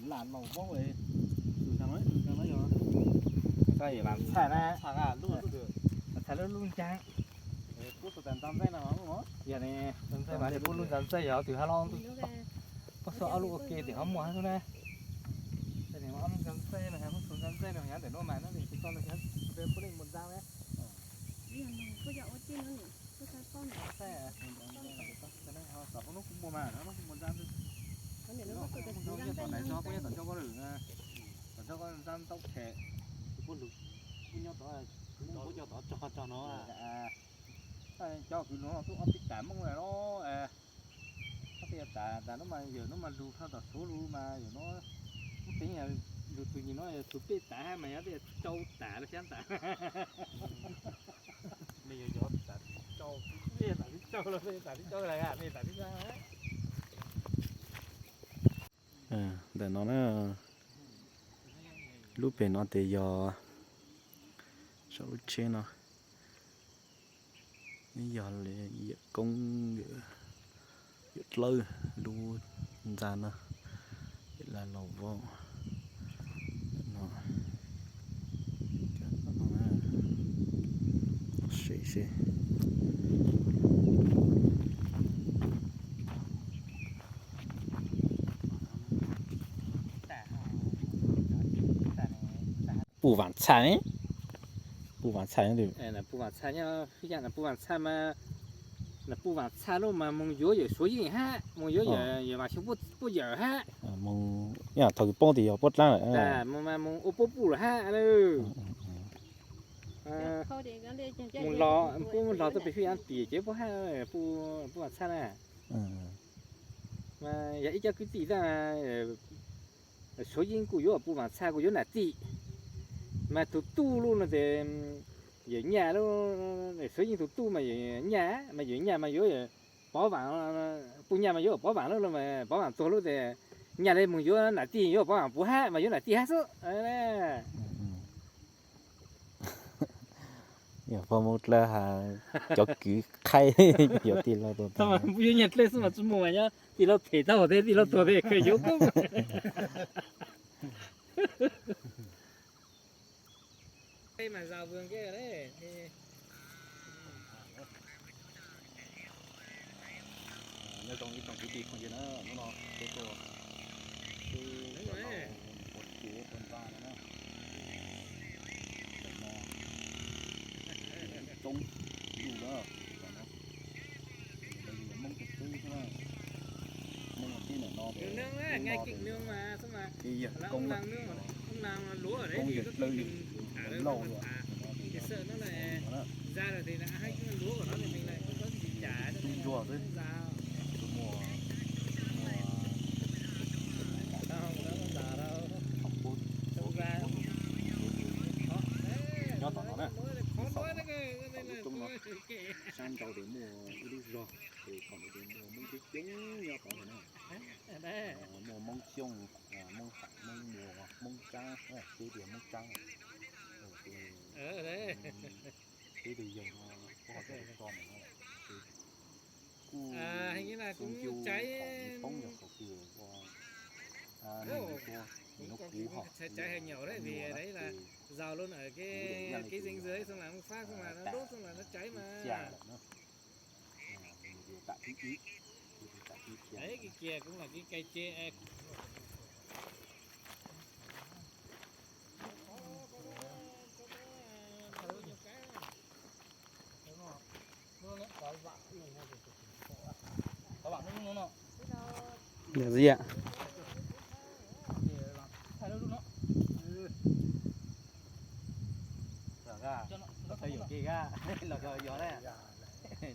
Lam laus paub tus no, tus no yog txhaj vam txhaj na, txhaj lub lub ntsaa. Yog ne, pub lub ntxa ntxaij yog tus hab loj, pub xov ob lub ua ke tim hov muaj hab xwb na. Ob lub ntxa ntxaij no, ntxa ntxaij no nyob ntawm no mas no nim tus tau los pub mus ntxa na. Xov hnub kuv muaj mas, hnub kuv muaj ntxa ntxaij. Nyob tom nais tso, kuv nyob tom ncauj koj lwm, tom ncauj koj ntxa ntau them. Kuv nyob tod, kuv coj tod tso tso no. Cov kwv lug tub ob peb tas moob los, ob peb tas tas no mas yawm no mas lug txog tom Suav lug mas yawm no, muab teev lug tus nyuag no yog tus peb tas hab mas yog peb rau tas los xyab tas. Mej yog yog tas rau, mej tas rau los mej tas rau, mej tas rau. Ntawm no na, lub pem no tes yog saum lub tsheb no, yog yawm koob, yawm dlawb lub ntxa no, yawm laj laus vauv no. Pum vam txhaj ne, pum vam txhaj, pum vam txhaj nyob, pum vam txhaj mas, pum vam txhaj lub mas moog yuav yawm Suav yeej hab, moog yuav yawm Vam Xyooj puab yawm hab. Thaum kws poob tes yog puab dlaab lawm, moog ua puab puj lawm hab. Moog los, puab moog los tuaj pem Fij Yav tim ces puab hab, pum vam txhaj na. Mas yog ib cov kwv tij tag, Suav yeej kuj yuav pum vam txhaj kuj yuav nam tij. Mas tug tub lub no tes yawm nyaj lub, Suav yeej tug tub mas yawm nyaj, mas yawm nyaj mas yuav Pov Vam, pum nyaj mas yuav Pov Vam lub, Pov Vam tuag lub tes nyaj le moog yuav nam tij, yuav Pov Vam puv hab mas yuav nam tij hab xwb. Yog pog Moob Dlawb has cov kwv qhaib yuav tij laug tuag tag. Pub yuav nyaj dlej xwb mas tsi muaj mas nyob tij laug them tau tes tij laug tuag tes kawg yuav kub. Nyob zoo ib tsoom kwv tij phooj ywg na, hnub no peb tuaj, peb tuaj ua kev ua ntxa no na. Ntawm no coob luj na, ntawm no yog Moob tug teb xwb na. Moob teb ntawm no, ces yawg koob, koob yawg dlawb lauj, lauj lawm. Tub ntsuag xwb, tus muaj, muaj, nyob tom no na, tom lub roob no, sab nrau tes muaj ib lub zog, tes tom ntawd tes muaj Moob coob coob nyob tod ntag na. Muaj Moob Xyooj, Moob Ham, Moob Muas, Moob Tsab, peb tias Moob Tsab. Peb tug yawg no, peb ho tso mus no, kuj xyoo cua thaum nws poob yog thaum twg ua, nws ua, nws kuv ho, nws ua, nws ua, ces kuv de yaj le tus yog tam ib xya lawm na. Nws ua tam ib, tam ib xya. Yog txiv yam. Los txog yuam kev kag, los yog na,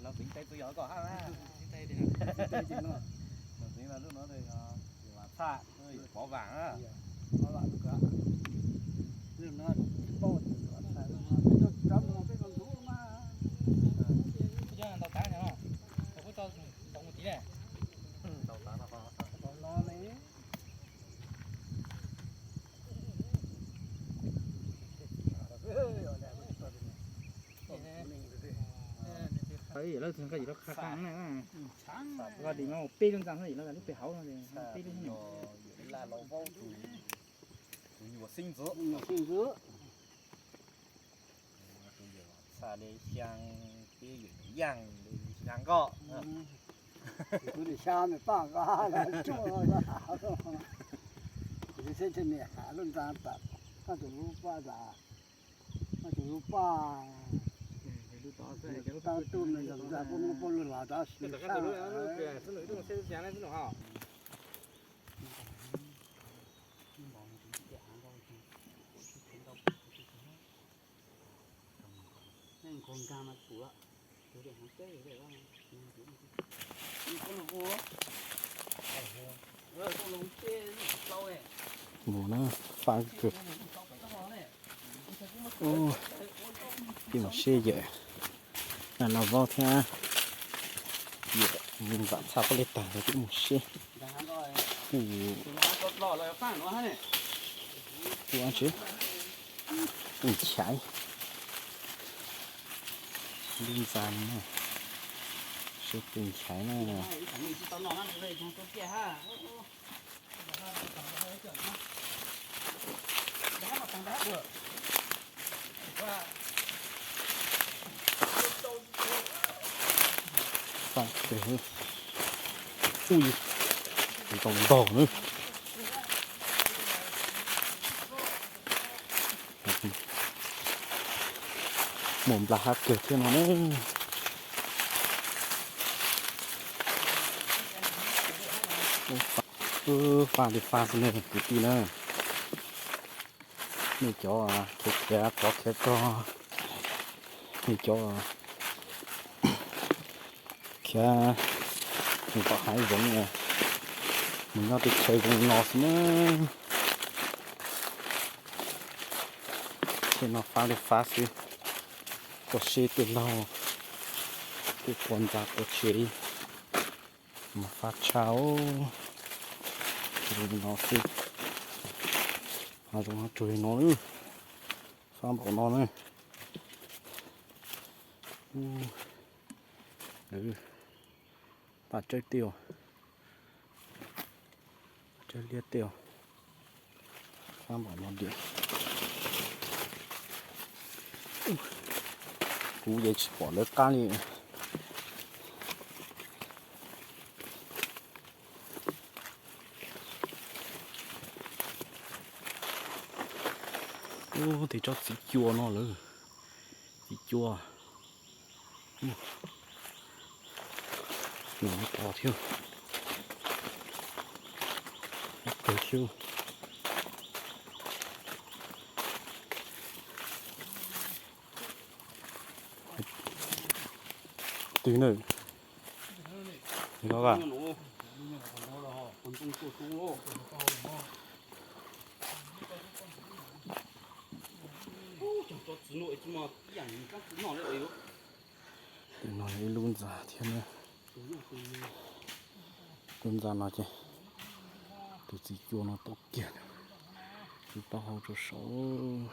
los txeev tes txug yog koj hab na. Los txeev lub no, yog mas Txhaj, pov vam. Ntau tav, ntau tav. Lawv tsis nqa yim lawv qha qha na. Peb lub ntxa no, lub pem hauv no, peb lub. Tus nyuam xeeb ntxwv. Txhaj li xyaa, peb yawm yaaj li xyaa nkauj. Kuv li xyaa me paj nqa tsuaj, kuv li xeeb thiaj me hav lub ntxa tas, koj tus lub paj tas, koj tus lub paj, tab tub me ntxoov ntxa poj muab poj lug los tab sis xab. Mus na, fab kawg. Ub, peb mus seb yawm no vaub thiab. Yawm npam txhaj pob lej tag, peb mus seb. Kuv, kuv tsis, kuv nchaiv lub ntxa no, seb puas nchaiv na. Ui, ntau ntau na. Muaj nplas hab kawg thiab no na. Fab li fab xwb na kwv tij na. Nej cov khiav khiav tod khiav tog, nej cov khiav mus tom hav zoov, mus nyob tej chaw zoo no xwb na. Tej no fab li fab xwb. Tuaj seb tej laug, tej qua ntxa qua tsev, mas fab tshaj. Zoo li no xwb. Hav zoov hav tsuag li no, fab npaum no na. Paj tsawb tej os, tsawb liab tej os. Fab npaum no diam. Kuv yeej tsis pom lawv qab li. Ub, tej tsob txiv cua no lawm. Txiv cua. Nws pom thiab. Kawg thiab. Twg na? Twg no a? Tus no yog ib lub ntxa thiab na. Lub ntxa no ces tus txiv cua no tau kiag, tus taub hau rau saud.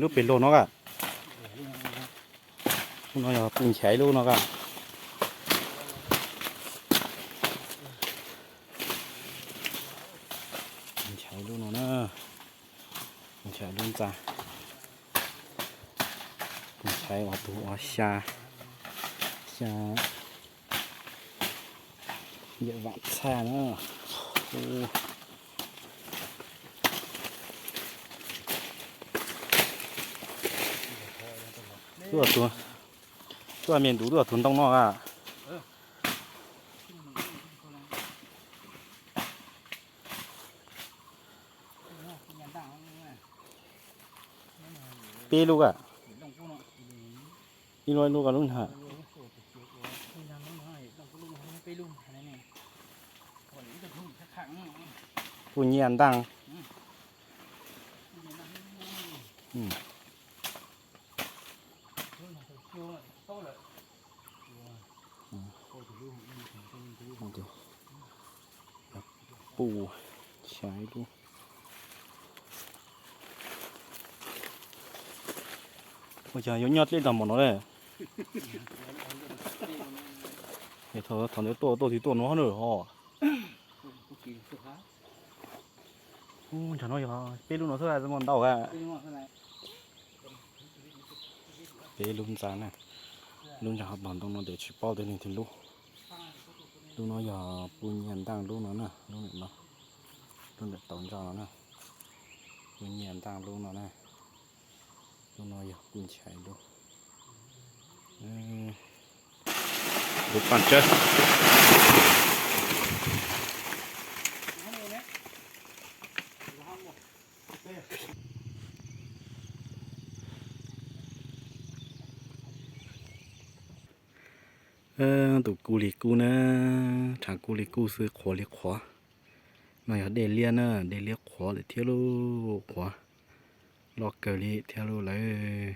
Lub pem luag no a. Lub no yog kuv nchaiv lub no a. Nchaiv lub no na. Nchaiv lub ntxa. Nchaiv ua tus ua xya, xya yawm vam txhaj na. Tuaj, tuaj me ntuv tuaj tus ntoo no a. Peb lub ka. Ib lub ib lub ka lub ntag. Puj nyiaj ntaaj. Puj xya ib lub. Ua cas yuav nyob dleb tag npaum no ne? Thaum ntawd tuaj tuaj twg tuaj no na ho. Ub, ntshe no yog peb lub no xwb, muaj ntau ka. Peb lub ntxa na. Lub ntxa hauv paus ntoo no ces tsis paub tias nws twg lub. Lub no yog puj nyiaj ntaaj lub no na, lub ntawm no, lub ntawm tau ntsa no na. Puj nyiaj ntaaj lub no na. Lub no yog puj nchai lub. Lub paj tsawb. Tus kuj li kuj na, tshav kuj li kuj xwb, qhuav li qhuav. No yog dej liab na, dej liab qhuav lawm thiab lauj, qhuav loj kawg li thiab lauj lawm.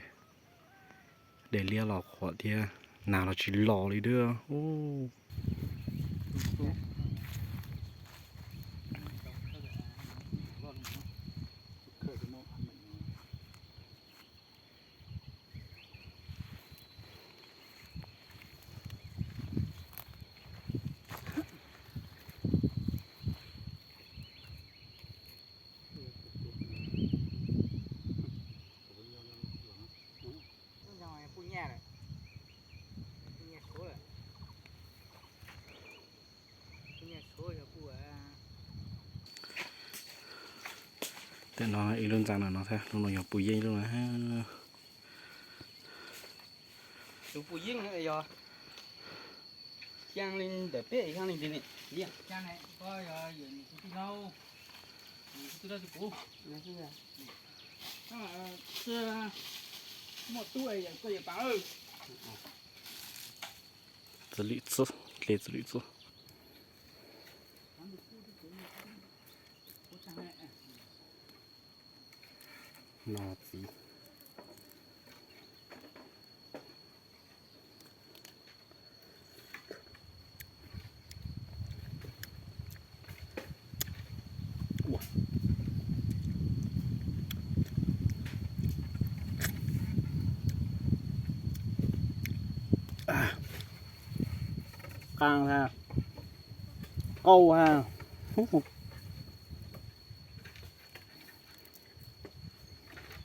Dej liab los qhuav thiab, nag los tsis los li thiab. Tej no ib lub ntxa no no thiab, lub no yog puj yeeb lub no. Tus puj yeeb yog xyaa li ntawm peb xyaa li ntawd ne. Xyaa ne, koj yog nws tus tij laug, nws tus tij laug tus kuv. Muaj tub yawm koj yawm pav. Txiv lwm txib, dle txiv lwm txib. No txiv. Qaa ha, qau ha.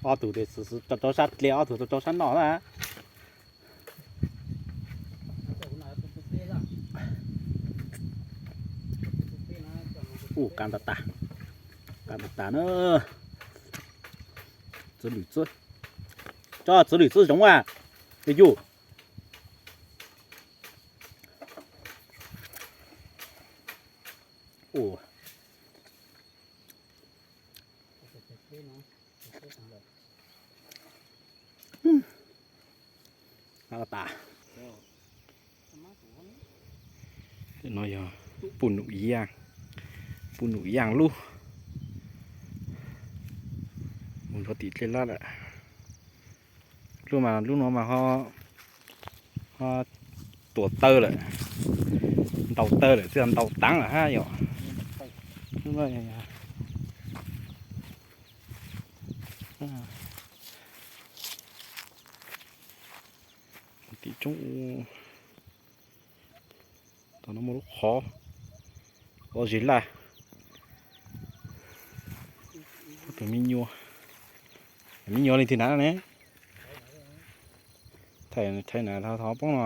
Ob tug tes xwv xwv rau sab dle, ob tug rau sab no na. Ub, qab nta tas, qab nta tas na. Txiv lwm txib, tso txiv lwm txib zoov a, yus. Ub. Qab tas. No yog puj num yaaj, puj num yaaj lub. Mus rau tim dlej lab lawm. Lub mas lub no mas ho, ho tuam taw lawm, ntaus taw lawm xwb, ntaus taav lawm hab yom. Tim roob. Tom no muaj lub qhov, qhov zes laj. Tus me nyuam, me nyuam leej twg na ne? Thaij, thaij na, thov poob no.